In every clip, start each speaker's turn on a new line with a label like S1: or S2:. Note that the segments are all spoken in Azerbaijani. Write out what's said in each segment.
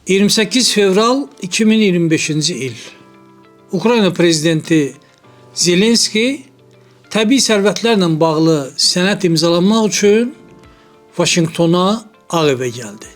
S1: 28 fevral 2025-ci il. Ukrayna prezidenti Zelenski təbii sərvətlərlə bağlı sənəd imzalanmaq üçün Vaşinqtona, Ağ Evə gəldi.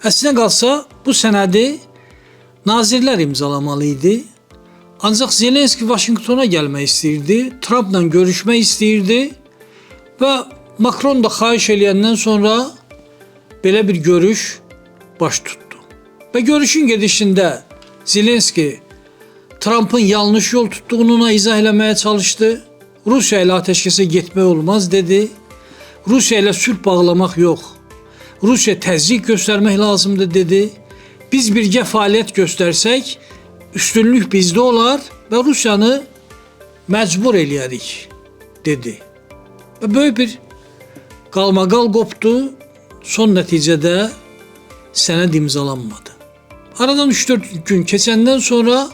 S1: Əslinə qalsa bu sənədi nazirlər imzalamalı idi. Ancaq Zelenski Vaşinqtona gəlmək istəyirdi, Trampla görüşmək istəyirdi və Makron da xahiş eləyəndən sonra belə bir görüş baş tutdu. Və görüşün gedişində Zelenski Trumpın yanlış yol tutduğunu ona izah eləməyə çalışdı. Rusiya ilə atəşkəsə getmək olmaz dedi. Rusiya ilə sülh bağlamaq yox. Rusiya təzyiq göstərmək lazımdır dedi. Biz birgə fəaliyyət göstərsək, üstünlük bizdə olar və Rusiyanı məcbur eləyərik dedi. Və böyük bir qalmaqal qopdu. Son nəticədə sənəd imzalanmadı. Aradan 3-4 gün keçəndən sonra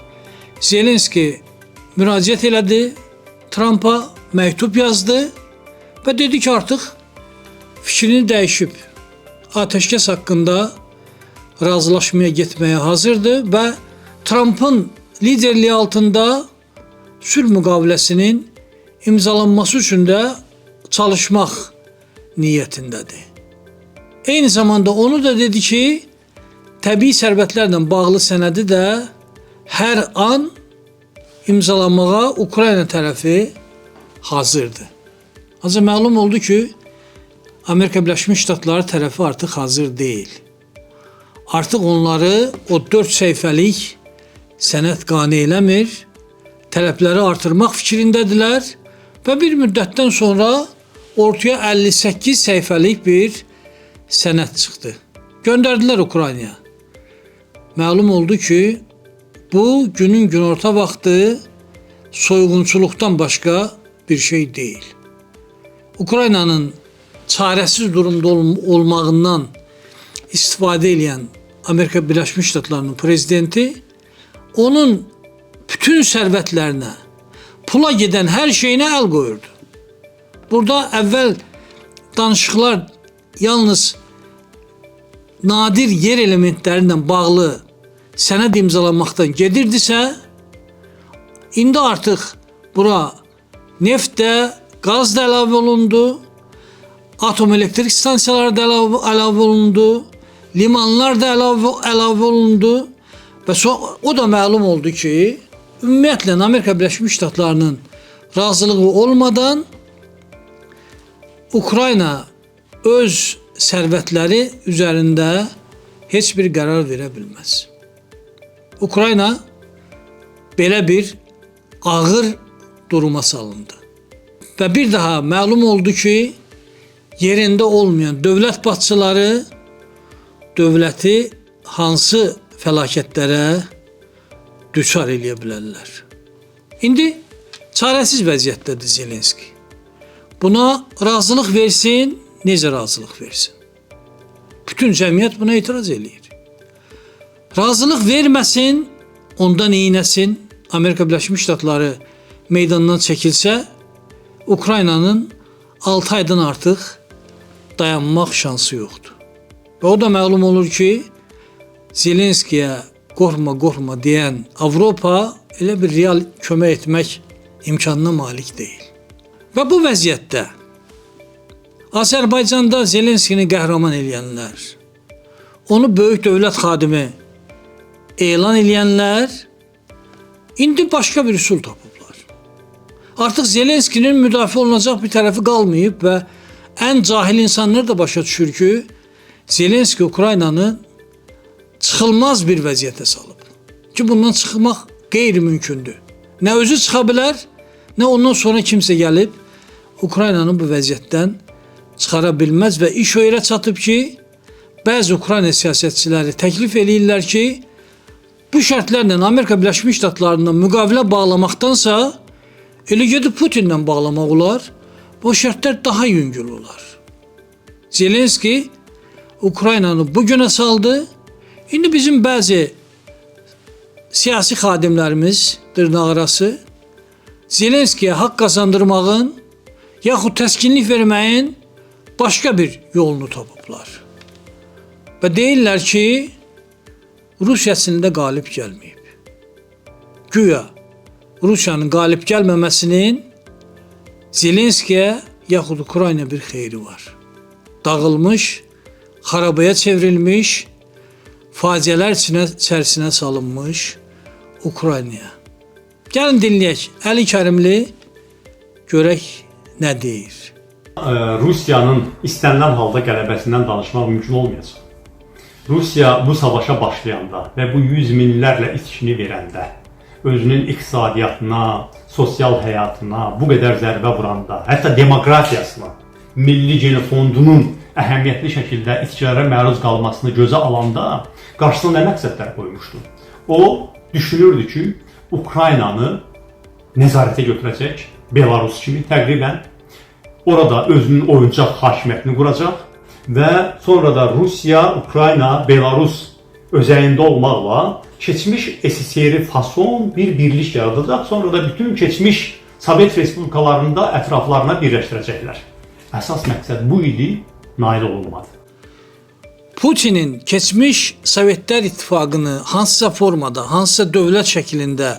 S1: Zelenski müraciət elədi, Trumpa məktub yazdı və dedi ki, artıq fikrini dəyişib. Atəşkəs haqqında razılaşmaya getməyə hazırdır və Trumpın liderliyi altında sülh müqaviləsinin imzalanması üçün də çalışmaq niyyətindədir. Eyni zamanda onu da dedi ki, təbii sərvətlərlə bağlı sənədi də hər an imzalamağa Ukrayna tərəfi hazırdır. Ancaq məlum oldu ki, Amerika Birləşmiş Ştatları tərəfi artıq hazır deyil. Artıq onları o 4 səhifəlik sənəd qane eləmir, tələbləri artırmaq fikrindədirlər və bir müddətdən sonra ortaya 58 səhifəlik bir sənəd çıxdı. Göndərdilər Ukraynaya. Məlum oldu ki, bu günün günorta vaxtı soyğunçuluqdan başqa bir şey deyil. Ukraynanın çarəsiz durumda olmağından istifadə edən Amerika Birləşmiş Ştatlarının prezidenti onun bütün sərvətlərinə, pula gedən hər şeyinə əl qoyurdu. Burada əvvəl danışıqlar yalnız nadir yer elementləri ilə bağlı sənəd imzalanmaqdan gedirdisə, indi artıq bura neft də, qaz da əlavə olundu, atom elektrik stansiyaları da əlavə olundu, limanlar da əlavə olundu və o da məlum oldu ki, ümumiyyətlə Amerika Birləşmiş Ştatlarının razılığı olmadan Ukrayna öz sərvətləri üzərində heç bir qərar verə bilməz. Ukrayna belə bir ağır duruma salındı. Və bir daha məlum oldu ki, yerində olmayan dövlət başçıları dövləti hansı fəlakətlərə düçar eləyə bilərlər. İndi çarəsiz vəziyyətdədir Zelenski. Buna razılıq versin, necə razılıq versin? Bütün cəmiyyət buna etiraz eləyir. Razılıq verməsin, onda neynəsin? Amerika Birləşmiş Ştatları meydandan çəkilsə, Ukraynanın 6 aydan artıq dayanmaq şansı yoxdur. Və o da məlum olur ki, Zelenskiyə qorxma, qorxma deyən Avropa elə bir real kömək etmək imkanına malik deyil. Və bu vəziyyətdə Azərbaycanda Zelenskini qəhrəman eləyənlər, onu böyük dövlət xadimi elan eləyənlər indi başqa bir üsul tapıblar. Artıq Zelenskinin müdafiə olunacaq bir tərəfi qalmayıb və ən cahil insanlar da başa düşür ki, Zelenski Ukraynanı çıxılmaz bir vəziyyətə salıb. Ki bundan çıxmaq qeyri-mümkündür. Nə özü çıxa bilər, nə ondan sonra kimsə gəlib Ukraynanı bu vəziyyətdən çıxara bilməz və iş o yerə çatıb ki, bəzi Ukrayna siyasətçiləri təklif eləyirlər ki, bu şərtlərlə Amerika Birləşmiş Ştatlarından müqavilə bağlamaqdansa elə gedib Putinlə bağlamaq olar. Bu şərtlər daha yüngül olar. Zelenski Ukraynanı bu günə saldı. İndi bizim bəzi siyasi xadimlərimiz dırnaqarası Zelenskiyə haqq qazandırmağın yaxud təskinlik verməyin başqa bir yolunu tapıblar. Və deyirlər ki, Rusiya əslində qalib gəlməyib. Güya Rusiyanın qalib gəlməməsinin Zelenskiyə yaxud Ukrayna bir xeyri var. Dağılmış, xarabaya çevrilmiş, faciələr içərisinə salınmış Ukraynaya. Gəlin dinləyək. Əli Kərimli görək nə deyir.
S2: Rusiyanın istənilən halda qələbəsindən danışmaq mümkün olmayacaq. Rusiya bu savaşa başlayanda və bu yüz minlərlə içkini verəndə, özünün iqtisadiyyatına, sosial həyatına bu qədər zərbə vuranda, hətta demoqrafiyasına, milli genofondunun əhəmiyyətli şəkildə itkilərə məruz qalmasını gözə alanda qarşısına nə məqsədlər qoymuşdu? O düşünürdü ki, Ukraynanı nəzarətə götürəcək, Belarus kimi təqribən orada özünün oyuncaq hakimiyyətini quracaq və sonra da Rusiya, Ukrayna, Belarus özəyində olmaqla keçmiş SSR fason bir birlik yaradacaq. Sonra da bütün keçmiş Sovet respublikalarını da ətraflarına birləşdirəcəklər. Əsas məqsəd bu idi, nail olunmadı.
S1: Putinin keçmiş Sovetlər İttifaqını hansısa formada, hansısa dövlət şəklində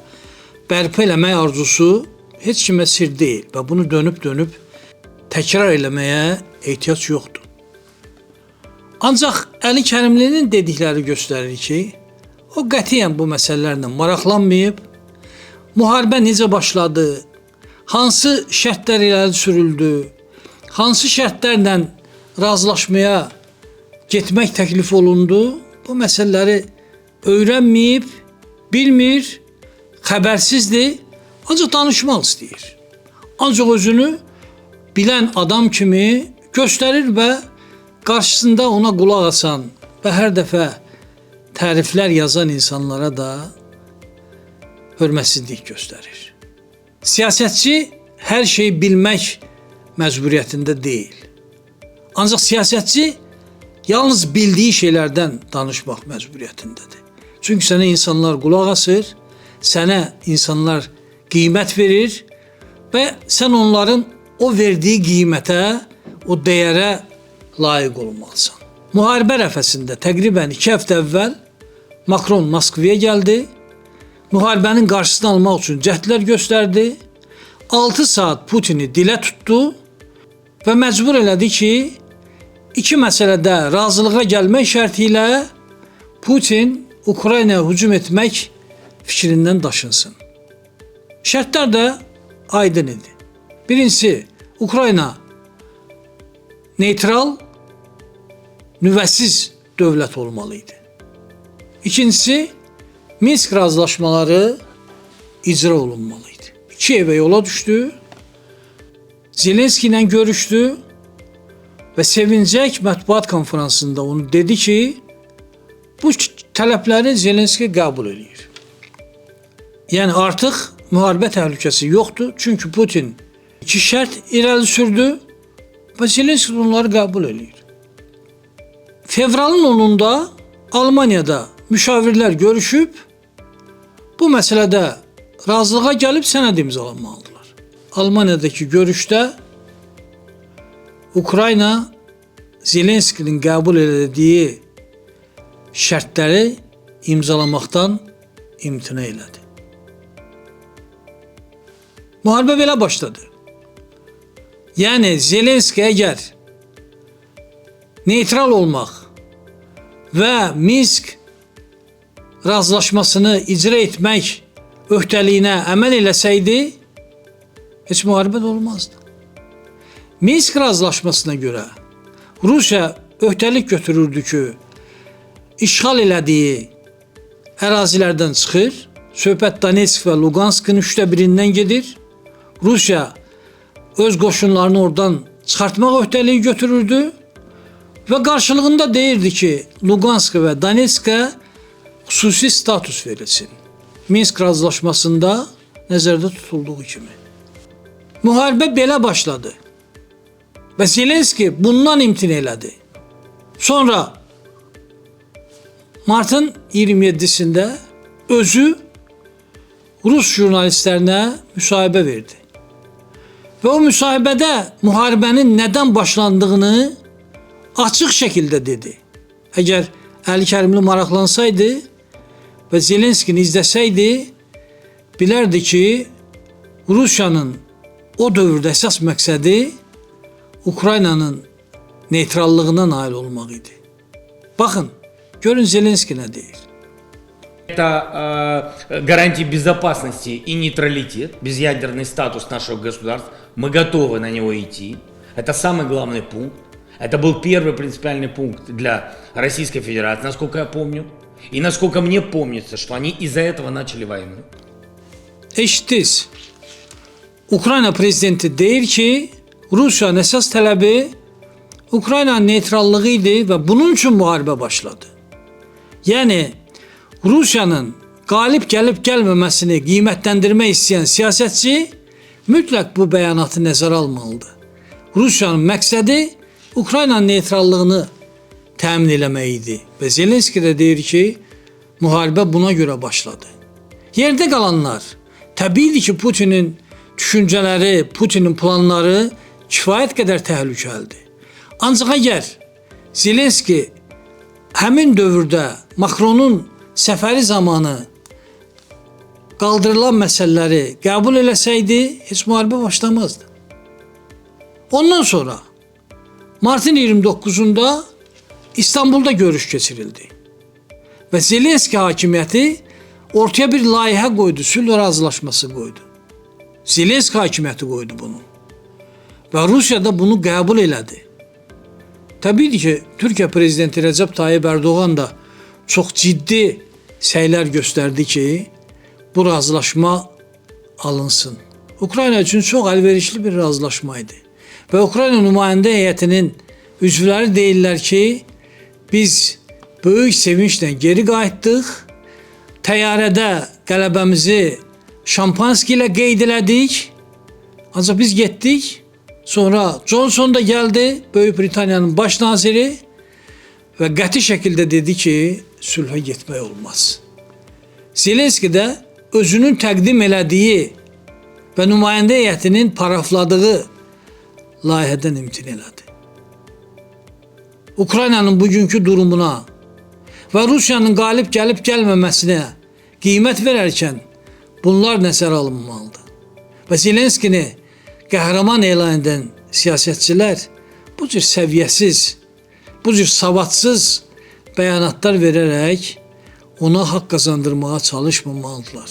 S1: bərpa eləmək arzusu heç kimə sir deyil və bunu dönüb-dönüb təkrar eləməyə ehtiyac yoxdur. Ancaq Əli Kərimlinin dedikləri göstərir ki, o qətiyyən bu məsələlərlə maraqlanmayıb, müharibə necə başladı, hansı şərtlər irəli sürüldü, hansı şərtlərlə razılaşmaya getmək təklif olundu, bu məsələləri öyrənməyib, bilmir, xəbərsizdir, ancaq danışmaq istəyir. Ancaq özünü bilən adam kimi göstərir və qarşısında ona qulaq asan və hər dəfə təriflər yazan insanlara da hörmətsizlik göstərir. Siyasətçi hər şeyi bilmək məcburiyyətində deyil. Ancaq siyasətçi yalnız bildiyi şeylərdən danışmaq məcburiyyətindədir. Çünki sənə insanlar qulaq asır, sənə insanlar qiymət verir və sən onların o verdiyi qiymətə, o dəyərə layiq olmalısan. Müharibə rəfəsində təqribən 2 həftə əvvəl Makron Moskvaya gəldi. Müharibənin qarşısını almaq üçün cəhdlər göstərdi. 6 saat Putini dilə tutdu və məcbur elədi ki, iki məsələdə razılığa gəlmək şərti ilə Putin Ukraynaya hücum etmək fikrindən daşınsın. Şərtlər də aydın idi. Birincisi, Ukrayna neytral, nüvəsiz dövlət olmalı idi. İkincisi, Minsk razılaşmaları icra olunmalı idi. Kiyevə yola düşdü, Zelenski ilə görüşdü və sevincək mətbuat konfransında onu dedi ki, bu tələbləri Zelenski qəbul eləyir. Yəni artıq müharibə təhlükəsi yoxdur. Çünki Putin iki şərt irəli sürdü və Zelenski bunları qəbul eləyir. Fevralın 10-unda Almaniyada müşavirlər görüşüb bu məsələdə razılığa gəlib sənəd imzalanmalıdırlar. Almaniyadakı görüşdə Ukrayna Zelenskinin qəbul elədiyi şərtləri imzalamaqdan imtina elədi. Müharibə belə başladı. Yəni Zelenski əgər neytral olmaq və Minsk razılaşmasını icra etmək öhdəliyinə əməl eləsəydi, heç müharibə də olmazdı. Minsk razılaşmasına görə Rusiya öhdəlik götürürdü ki, işğal elədiyi ərazilərdən çıxır. Söhbət Donetsk və Luganskın üçdə birindən gedir. Rusiya öz qoşunlarını oradan çıxartmaq öhdəliyi götürürdü və qarşılığında deyirdi ki, Lugansk və Donetskə xüsusi status verilsin. Minsk razılaşmasında nəzərdə tutulduğu kimi. Müharibə belə başladı. Və Zelenski bundan imtina elədi. Sonra Martın 27-sində özü Rus jurnalistlərinə müsahibə verdi. Və o müsahibədə müharibənin nədən başlandığını açıq şəkildə dedi. Əgər Əli Kərimli maraqlansaydı, və Zelenskini izləsəydi, bilərdi ki, Rusiyanın o dövrdə əsas məqsədi Ukraynanın neytrallığına nail olmaq idi. Baxın, görün Zelenski nə deyir.
S3: Это гарантии безопасности и нейтралитет, безъядерный статус нашего государства. Мы готовы на него идти. Это самый главный пункт. Это был первый принципиальный пункт для Российской Федерации, насколько я помню. И насколько мне помнится, что они из-за этого начали войну.
S1: Eşitdiniz. Ukrayna prezidenti deyir ki, Rusiyanın əsas tələbi Ukraynanın neytrallığı idi və bunun üçün müharibə başladı. Yəni Rusiyanın qalib gəlib gəlməməsini qiymətləndirmək istəyən siyasətçi mütləq bu bəyanatı nəzərə almalıdır. Rusiyanın məqsədi Ukraynanın neytrallığını təmin eləmək idi və Zelenski də deyir ki, müharibə buna görə başladı. Yerdə qalanlar, təbiidir ki, Putinin düşüncələri, Putinin planları kifayət qədər təhlükəlidir. Ancaq əgər Zelenski həmin dövrdə Makronun səfəri zamanı qaldırılan məsələləri qəbul eləsəydi, heç müharibə başlamazdı. Ondan sonra martın 29-unda İstanbulda görüş keçirildi. Və Zelenski hakimiyyəti ortaya bir layihə qoydu, sülh razılaşması qoydu. Zelenski hakimiyyəti qoydu bunu. Və Rusiya da bunu qəbul elədi. Təbiidir ki, Türkiyə prezidenti Rəcəb Tayyip Erdoğan da çox ciddi səylər göstərdi ki, bu razılaşma alınsın. Ukrayna üçün çox əlverişli bir razılaşma idi. Və Ukrayna nümayəndə heyətinin üzvləri deyirlər ki, biz böyük sevinclə geri qayıtdıq. Təyyarədə qələbəmizi şampanski ilə qeyd elədik. Ancaq biz getdik. Sonra Johnson da gəldi, Böyük Britaniyanın baş naziri və qəti şəkildə dedi ki, sülhə getmək olmaz. Zelenski də özünün təqdim elədiyi və nümayəndə heyətinin parafladığı layihədən imtina elədi. Ukraynanın bugünkü durumuna və Rusiyanın qalib gəlib gəlməməsinə qiymət verərkən bunlar nəzərə alınmalıdır. Və Zelenskini qəhrəman elan edən siyasətçilər bu cür səviyyəsiz, bu cür savadsız bəyanatlar verərək ona haqq qazandırmağa çalışmamalıdırlar.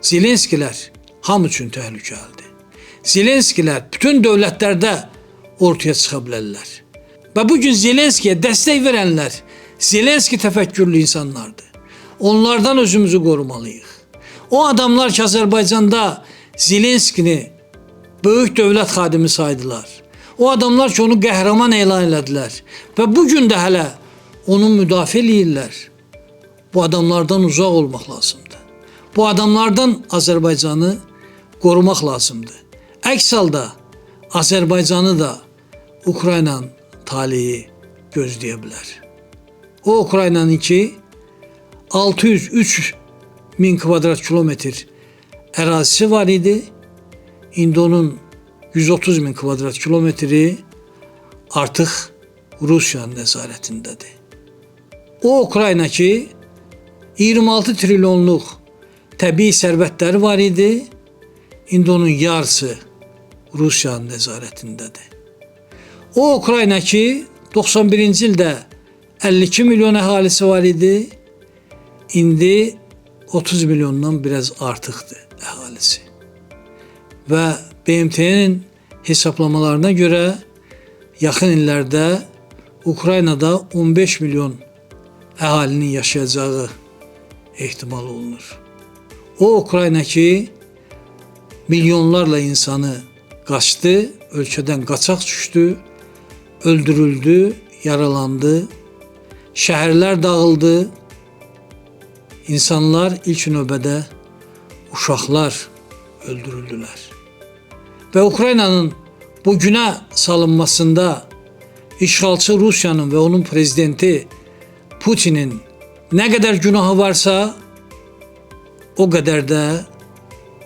S1: Zelenskilər hamı üçün təhlükəlidir. Zelenskilər bütün dövlətlərdə ortaya çıxa bilərlər. Və bugün Zelenskiyə dəstək verənlər Zelenski təfəkkürlü insanlardır. Onlardan özümüzü qorumalıyıq. O adamlar ki, Azərbaycanda Zelenskini böyük dövlət xadimi saydılar. O adamlar ki, onu qəhrəman elan elədilər və bu gün də hələ onu müdafiə eləyirlər. Bu adamlardan uzaq olmaq lazımdır. Bu adamlardan Azərbaycanı qorumaq lazımdır. Əks halda Azərbaycanı da Ukraynanın taleyi gözləyə bilər. O Ukraynanın ki 603 min kvadrat kilometr ərazisi var idi. İndi onun 130 min kvadrat kilometri artıq Rusiyanın nəzarətindədir. O Ukrayna ki 26 trilyonluq təbii sərvətləri var idi. İndi onun yarısı Rusiyanın nəzarətindədir. O Ukrayna ki 91-ci ildə 52 milyon əhalisi var idi. İndi 30 milyondan biraz artıqdır əhalisi. Və BMT-nin hesablamalarına görə yaxın illərdə Ukraynada 15 milyon əhalinin yaşayacağı ehtimal olunur. O Ukrayna ki milyonlarla insanı qaçdı, ölkədən qaçaq düşdü, öldürüldü, yaralandı, şəhərlər dağıldı, insanlar ilk növbədə uşaqlar öldürüldülər. Və Ukraynanın bu günə salınmasında işğalçı Rusiyanın və onun prezidenti Putinin nə qədər günahı varsa, o qədər də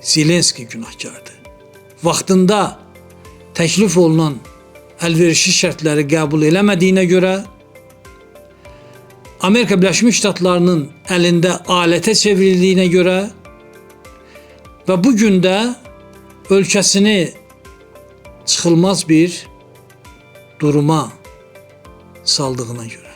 S1: Zelenski günahkardır. Vaxtında təklif olunan əlverişli şərtləri qəbul eləmədiyinə görə, Amerika Birləşmiş Ştatlarının əlində alətə çevrildiyinə görə və bu gün də ölkəsini çıxılmaz bir duruma saldığına görə.